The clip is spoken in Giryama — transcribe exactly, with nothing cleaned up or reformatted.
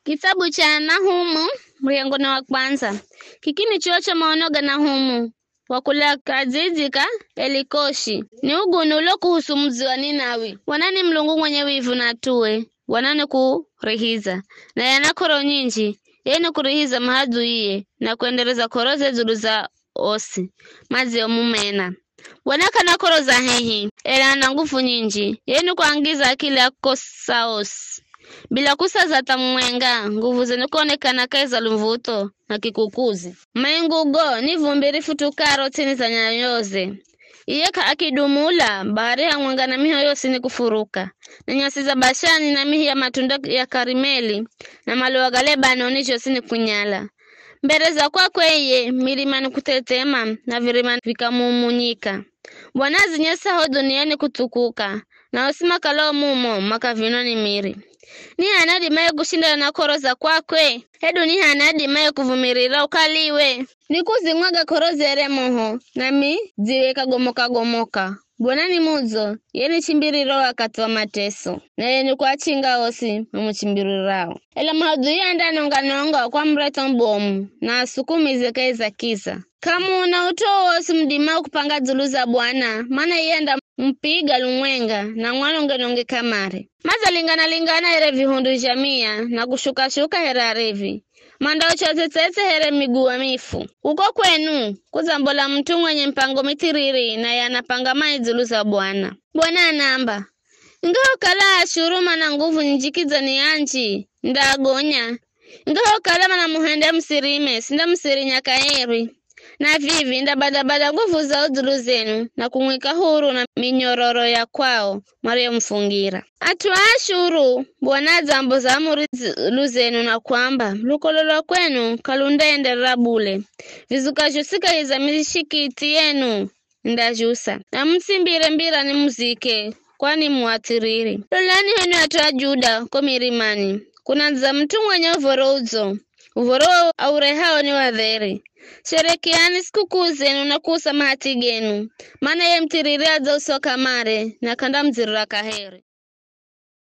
Kithabu cha Nahumu, muryango ni wa kwandza. Kiki ni chuwo cha maono ga Nahumu, wa kula kadzidzi ka Elikoshi. Ni ugunu ulo kuhusu mudzi wa Ninawi. Bwana ni Mulungu mwenye wivu na tuwe, Bwana ni kurihiza. Naye ana k'oro nyinji, yeye ni kurihiza mahadhuiye, na kwendereza k'oroze dzulu za osi, madziomumena. Bwana k'ana k'oro za hehi, ela ana nguvu nyinji, yeye ni kuangiza akili ya kukosa osi. Bila kusaza hata mumwenga, nguvuze ni kuonekana kahi za lumvuto na kikukuzi. Maingu go ni vumbi rifutukaro ts'ini za nyayoze. Iye k'aakidumula, bahari hamwenga na miho yosi ni kufuruka, na nyasi za Bashani na mihi ya matunda ya Karimeli, na maluwa ga Lebanoni zhosi ni kunyala. Mbere za kwakwe iye, milima ni kuthethema, na virima vikamumunyika. Bwana azinyesa ho dhuniani kuthukuka, na osi makalao mumo makavinwa ni miri. Ni h'ani adimaye kushindana na k'oro za kwakwe? Hedu ni h'ani adimaye kuvumirira ukaliwe? Ni kuzimwaga k'oro zere moho, nami dziwe kagomoka-gomoka. Bwana ni mudzo, ye ni chimbiririro wakathi wa mateso, na ye ni kuachinga osi mamuchimbirirao. Ela mahadhui andanonga-nonga kwa muretho mubomu, na asukumize kahi za kiza. K'amuna ut'u wowosi mudimao kupanga dzulu za Bwana, mana iye andamupiga lumwenga, na mwanonge-nonge kamare. Madzalingana-lingana here vihundru zha mia, na kushuka-shuka here arevi. Mandauchwa tsetsetse here miguwa mifu. Kuko kwenu, kudzambola mut'u mwenye mipango mithiriri, naye anapanga mai dzulu za Bwana. Bwana anaamba, ingahokala Ashuru mana nguvu nyinji kidza ni anji, ndaagonya. Ingahokala mana muhende musirime, sindamusirinya kaheri. Na vivi ndabada-bada nguvu zao dzulu zenu, na kumwika huru na minyororo ya kwao, mariyomufungira. At'u a Ashuru, Bwana adzamboza amuri dzulu zenu na kuamba, lukolo lwa kwenu k'alundaenderera bule. Vizuka zhosi kahi za mishikiti yenu ndazhusa, na mutsimbire mbira nimuzike, kwani mu athiriri. Lolani henu at'u a Juda ko mirimani, kunadza mut'u mwenye uv̱oro udzo, uv̱oro aurehao ni wa dheri. Sherekeani sikuk'uu zenu na kuusa mahati genu, mana ye muthiriri adzausa kamare, na k'andamudzirira kaheri.